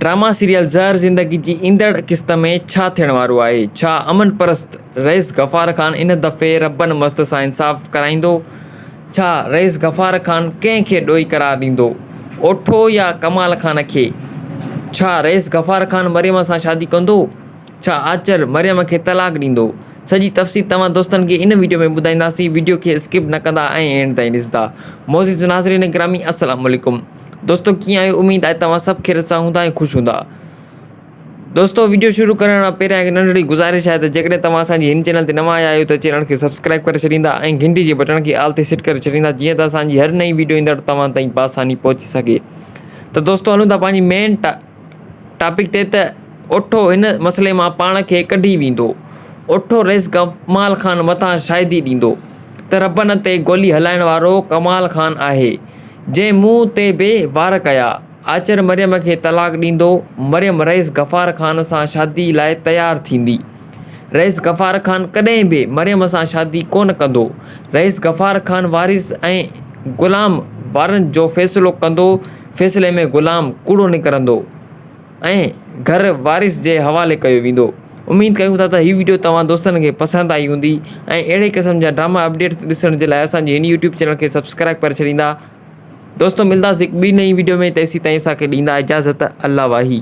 Drama serial زهر زندگي جي ايندڙ قسط ۾ ڇا ٿيڻ وارو آهي؟ ڇا امن پرست رئيس غفار خان ان دفعي ربن مست سان انصاف ڪرائيندو؟ ڇا رئيس غفار خان ڪنهن کي ڏوهي قرار ڏيندو؟ اوٺو يا ڪمال خان کي؟ ڇا رئيس غفار خان مريم سان شادي ڪندو؟ ڇا آچر مريم کي طلاق ڏيندو؟ سڄي تفصيل توهان دوستن کي ان ويڊيو ۾ ٻڌائينداسين ويڊيو کي اسڪپ نه ڪندا ۽ اينڊ تائين ڏسندا. معزز ناظرين گرامي السلام عليڪم. دوستو ڪيئن آهيو اميد آهي توهان سڀ خيريت سان هوندا ۽ خوش هوندا دوستو ويڊيو شروع ڪرڻ کان پهريان هڪ ننڍڙي گذارش آهي ته جيڪڏهن توهان اسان جي هن چينل تي نوان آيا آهيو ته چينل کي سبسڪرائب ڪري ڇڏيندا ۽ گهنٽي جي بٽڻ کي آل تي سيٽ ڪري ڇڏيندا جيئن ته اسان جي هر نئين ويڊيو ايندڙ توهان تائين بآساني پهچي سگهي ته دوستو هلون ٿا پنهنجي مين ٽاپڪ تي ته اوٺو هن مسئلي مان پاڻ کي ڪڍي ويندو اوٺو رئيس ڪمال خان مٿان شاهدي ڏيندو ته ربن تي گولي هلائڻ وارو ڪمال خان آهي جنهن مون تي به وار ڪيا. آچر مريم کي طلاق ڏيندو. مريم رئيس غفار خان سان شادي لاء تيار ٿيندي. رئيس غفار خان ڪڏهن به مريم سان شادي ڪونه ڪندو. رئيس غفار خان وارث ۽ غلام وارن جو فيصلو ڪندو. فيصلي ۾ غلام ڪوڙو نڪرندو. ۽ گهر وارث جي حوالي ڪيو ويندو. اميد ڪيون ٿا ته هي وڊيو توهان دوستن کي پسند آئي هوندي ۽ اهڙي قسم جا ڊراما اپڊيٽس ڏسڻ جي لاء اسان جي هن يوٽيوب چينل کي سبسڪرائب ڪري ڇڏيندا دوستو ملداسين هڪ ٻي نئين وڊيو ۾ تيسين تائين اسان کي ڏيندا اجازت الله واهي.